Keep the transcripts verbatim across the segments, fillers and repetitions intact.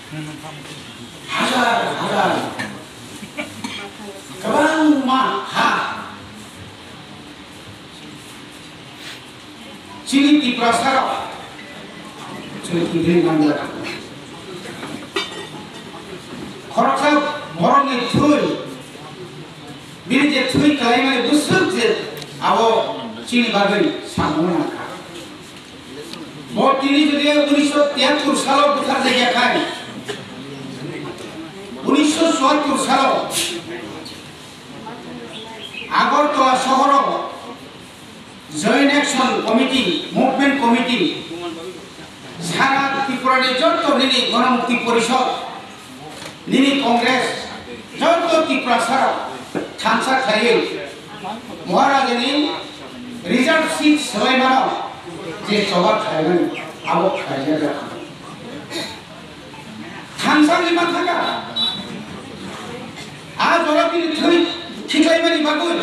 Hajar hajar kwbangma ha chini Tiprasarok chwng twi manjak. Khoroksa borokni thwi, bini je thwi kalaimani bwswk je abo chini bagwi samung nangkha. Bo tini jodi unisho tiyattur salo butharjakya khai, unisho chuattur salo Agartala sohoro Joint Action Committee, Movement Committee, sara Tripura ni jotto nini Ganamukti Porishod, nini Congress, jotto Tiprasa thansa khlaiwi Maharajani reserve seat swbaimano je choba khlaimani abo khlaijak. Thansa ni mankha. A jora bini thwi khiklaimani bagwi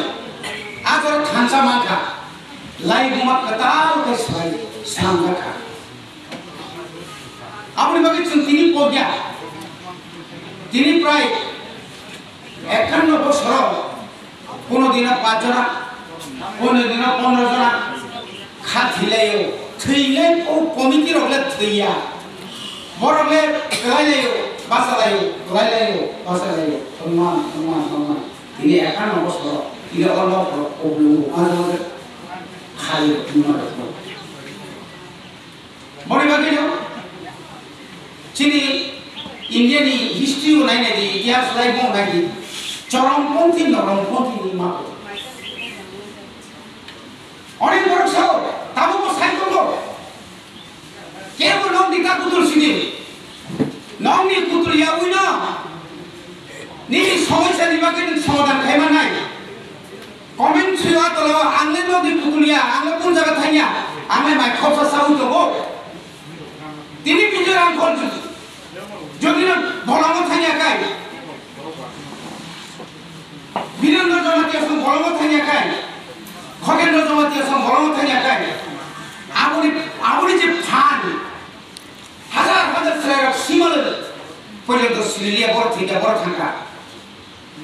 a jora thansa mankha. Lai buma kwtal khe swlai swnamjakha. Aboni bagwi chwng tini pogya. Tini prai ekkanno bosoro Kono dino pach jona, kono dino pondro jona kha thwilaio. Thwilai o committee rok le thwiya. Borok le kwlailaio, bachalaio, kwlailaio, bachalaio. Hwnman, hwnman, hwnman. Tini ekkan no bosoro, tini o nok rok, o blung rok, ma jama khaio, hwnman rok. Boni bagwino chini India ni history o nainai di, itihas lai bo nai di, choromponthi, noromponthi ni ma bo. Onek borok sao, tamo bo sai tongo. Kebo nokni ta kutul sidi. Nokni kutul ya uino. Nini somosa ni bagwi nwng somadan khai mannai. Comment swiyo atolo, ang le nokni kutul ya, ang le kun jaga thangya, ang le mai khopsa saui tongo. Tini bijor ang khol jodi no bolongo thangya kai. Birendra Jamatia song bolongo thangya kai. Khogendra Jamatia song bolongo thangya kai. Aboni, aboni je phan. Hajar hajar chwrairok simale porjonto sililiya, borok thwikha, borok thangkha.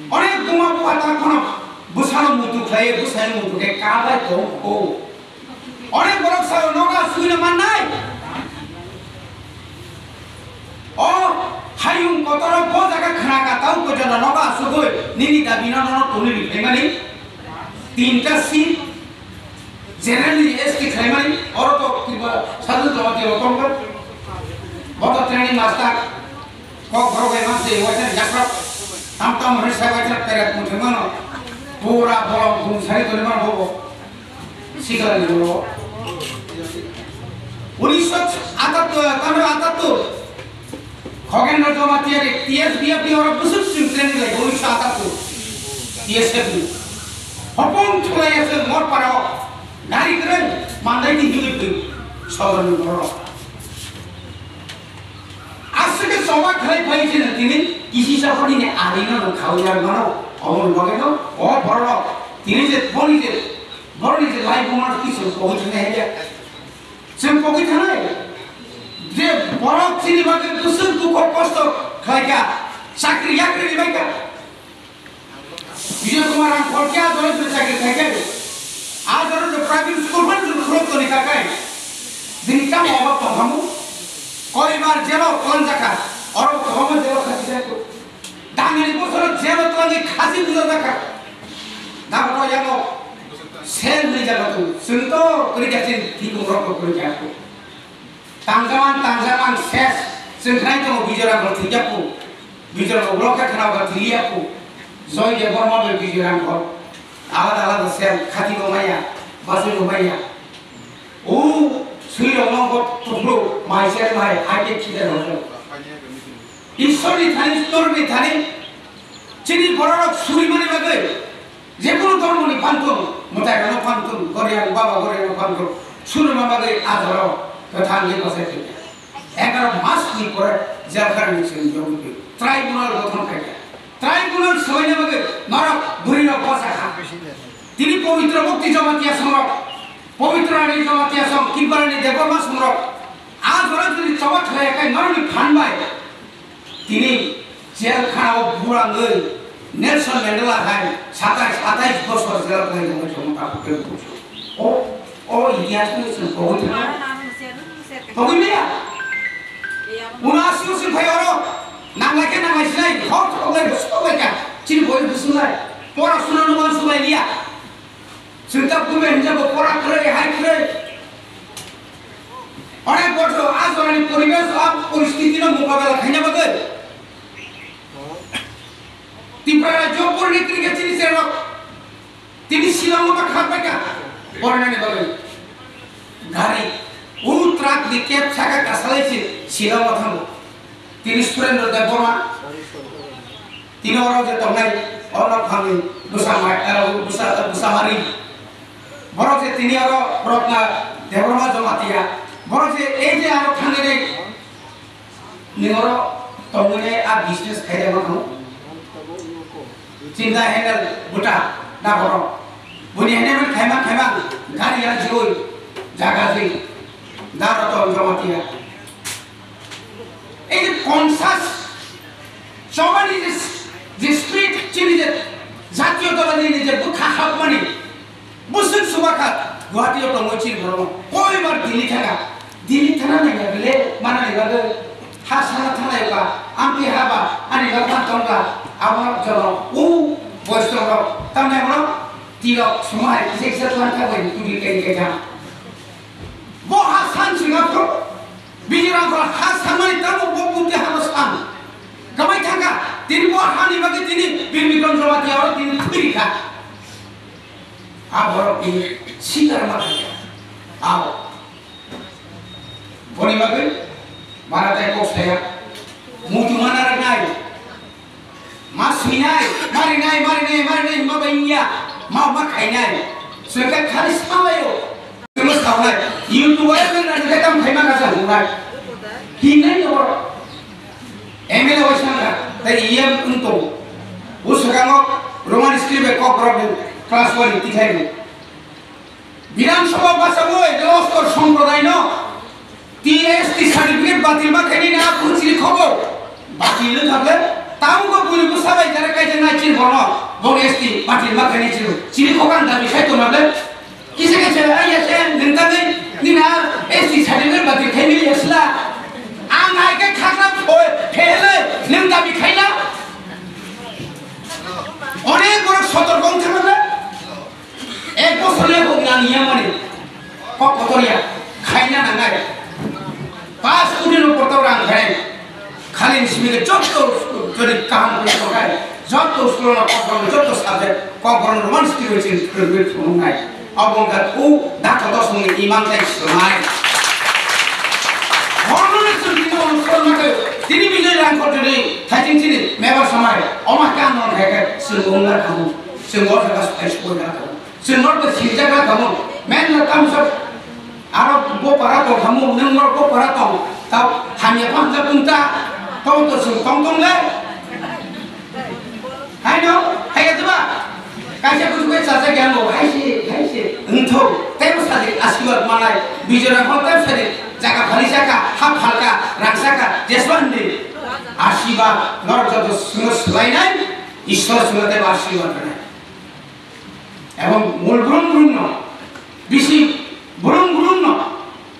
Onek buma bupha ta kheno bwsano muitu khlaiwi, bwsano muitu khe kabai tong kho. Onek borok sao nogo asugwino mannai. O hayung kotoro bo jaga khna ka tau porjonto nogo asugwi nini dabi no nono tuni ri phaimani. Tinta seat. Generally S T khlaimani, oro to kiba sadhu jamatia rok tongkha. Bo to training master. Kok borok bai manse waisa jakrok. Tam tam hwnwi sai waisa peret muthungmano. Pura bolong bumsari tongmano bobo. Sikla ni bobo. Unisho atattur, tamro atattur. Khogendra Jamatia ri T S B F ni oro bwswk chwng training lai unisho atattur. T S F ni. Hopong chulai aswk mor paro. Gari kwrwng mandai ni hinwi twi. Sodor ni borok. Aswk khe choba khlai phai se tini kisi sa honi ni ari no khawya mano. Omo ni bagwi no o borok. Tini je boni je, boni je lai bumar kisi koi thane haya. Chwng pogwi thanai je borok chini bagwi bwswk dukho kosto khlaikha, chakri yakri ribaikha. Bijoy Kumar Rangkhol khe a jora jora chakri khaikha, a jora jora private school phano jora khulok toni kha kai. Bini tamo obab tongkhamu? Koibar jelo twlangjakha, oro kwbangma jelo khasi jakha. Dangni bosoro jelo twlangwi khasi bujajakha. Dabono yango sel hwnwi jaga tongo. Chwng to kwrwi kha chini thwikhum rok to kwrwi kha. Tangjaman, tangjaman ses. Chwng khnai tongo Bijoy Rangkhol thwikya phu. Bijoy Rangkhol ulo khe khna kha thwiya phu. Joy Debbarma bai Bijoy Rangkhol. Alada alada sel khati bo maya, bachwi bo maya. O swi rok no bo tubru mai ser mai hai khe khide rok. Ishwar ni thani, Iswar ni thani, chini borok rok suri mani bagwi, je kunu dhormo ni phanthung, mwtai rok no phanthung, goriang baba goriang no phanthung, suri ma bagwi a jora o kwthang ye bachai thangya. Egaroh mas ni pore Jharkhand ni simi yogwi tribunal gothon khaikha. Tribunal swbaina bagwi norok bwrwi rok bachakha. Tini Pabitra Mukti Jamatia songrok, Pabitra ni Jamatia song, Kimbarani Debbarma songrok, a jora jodi choba khlai khe norok ni phan bai. Tini jel khana o burangwi Nelson Mandela hai satais, atais bosor jel khlai tongwi tongma tabuk khe bujo. O, o itihas no chwng pogwi thangna. Pogwi maya. Uno asi usi phai oro. Nanglai khe nanglai sinai, hor thok lai, sok lai kha. Chini boi bwswk lai. Pora suna no uansuk lai liya. Chwng ta bumi hinjabo pora kwrwi, hai kwrwi. Onek bochor a jorani poribesh, a poristiti no mokabela khaina bagwi. Tripura rajyo pori ni tini khe chini cherok. Tini Shillong ma khar pai kha. Porinani bagwi. Gari. U truck ni cab saka kasalai si Shillong ma thango. Tini Surendra Debbarma. Tini oro je tongnai, oro phangni bwsa mai, aro bwsa, bwsa mari. Borok je tini oro borok na Debbarma Jamatia. Borok je ei je aro thangwi nai, ni oro tongwi nai a business khai rema kho. Chinta handle buta da borok. Buni handle khaima khaima gari ya joi jaga joi. Da oro tong Jamatia. Ei je conscious, chobani je, je spirit, chini je jatiyotwabadi ni je bwkha hapmani, bwswk subakha, Guwahati o tongo chini borok. Koibar Delhi thanga, Delhi thana naiya bile, mana naiya bile, ha sana thana naiya ba, amtwi ha ba, ani ba tong ba, abo jono, u, boys rok, tamni borok, tirok, sumai, kisa kisa tlang thang bai, tuli kai kai thang. Bo ha san singapto, Bijirang kho ha sanmani tamo bo bumti hano san. Kamai thangkha, tini bo hani bagwi tini Bir Bikram Jamatia oro tini thwiri kha. A borok tini sikar ma kha. Abo. Boni bagwi mara tai kok saya. Mutu mana nai. Ma swinai, marinai, marinai, marinai, ma bai ya, ma, ma khainai. Swkha khali samayo. Temo sawnai, YouTube o nang nang kam khaima kasa hunai. Hinai no. M L A wai sanga, tai E M unto. Uskango Roman script e kok rok class one tikhai. Bidhan Sabha bachagwi Lostor Somprodaino T S T certificate batil ma khaini na aphuru chini khobo. Batil no thable, tamo bo buni bwsa bai jara kaijak nai chini borno, bo S T batil ma khaini chini. Chini khokan dabi khai tongable. Kisa kisa ai ya se nintagwi nina S T certificate batil khaini yasla. Ang hai ke khakra phoi phele ning dabi khaina. Onek borok sotor gong thangna. Ek bosor le kok nang ya mani. Kok kotor ya. Khaina nangai. Pas kudi no porto rang khain. Khali ni simi ke jotto jodi kaham kuli kok khai. Jotto school no kok borok jotto subject kok borok Roman script wai chini kuli kuli thunung nai. Abo wngkha thu dakto dosmung ni imang tai swmai. Hono ni chwng tini ono sor ma khai. Tini bijai rang kor jodi thaiching chini mebar samai. Oma kan non khai khai swrwng ongna khamu. Swrwng ongna khamu. Chwng norok bo sinijak na tongo, men no tamo sa, aro bo para tong tamo, nwng norok bo para tong, tao hamya pha hamjak tong ta, tamo to chwng tong tong le. Hai no, hai ya diba? Kaisa kuchuk bai chajak ya no, hai se, hai se, wng thok, tei bo sajik asirbad manai, bijora phol tei sajik, jaga phali saka, ha phalka, rang saka, jeswandi, asirbad, norok joto swngno swlainai, Ishwar swngno tei bo asirbad rwnai. Ebong mol brum brum no, bisi brum brum no,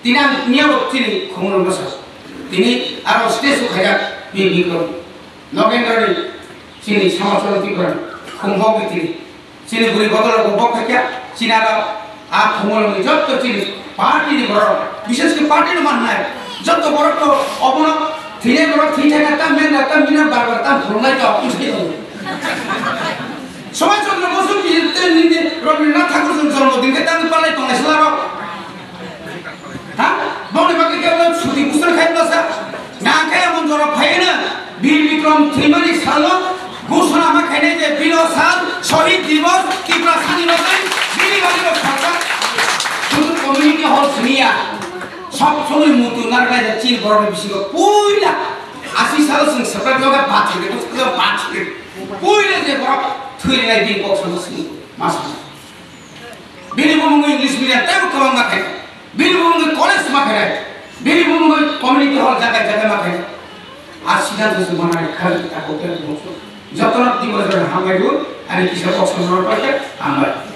tini ang niya bo chini khumulwng bwsa. Tini aro stage o khaijak bi Bikram Nogendra ni chini Samachal Tripura khum bok bi tini. Chini bwrwi bodol rok bok khaikya, chini aro a khumulwng ni jotto chini party ni borok, bishes khe party no mannai, jotto borok no obono thwinai borok thwi thangna tam men tam mina bar bar tam phulnai to, Subhash Chandra Bose ni tei nini Rabindranath Thakur ni jonmo din khe tang palai tongnai sila rok. Ha? Bongni bagwi khe bo suti busur khai bwsa. Nang khe amon jora phaina Bir Bikram thwimani salo ghosona ma khainai je bino sal Shohid Divas Tripura sani rok bini bagwi rok sakha. Sudu community hall siniya. Sab somoi mutu narwknai je chini borok ni bisingo puila asi salo chwng separate loge bathri de, bathri de. Puila je borok thwi rinai bini kok salo chwng ma sa. Bini bumung English medium tei bo kwbangma khe. Bini bumung college ma khe. Bini bumung community hall jaga jaga ma khe. A siddhanto se manai khali ta ko te mo. Jotono tibura jora hambai bu, ani kisa kok sono pa ke hambai.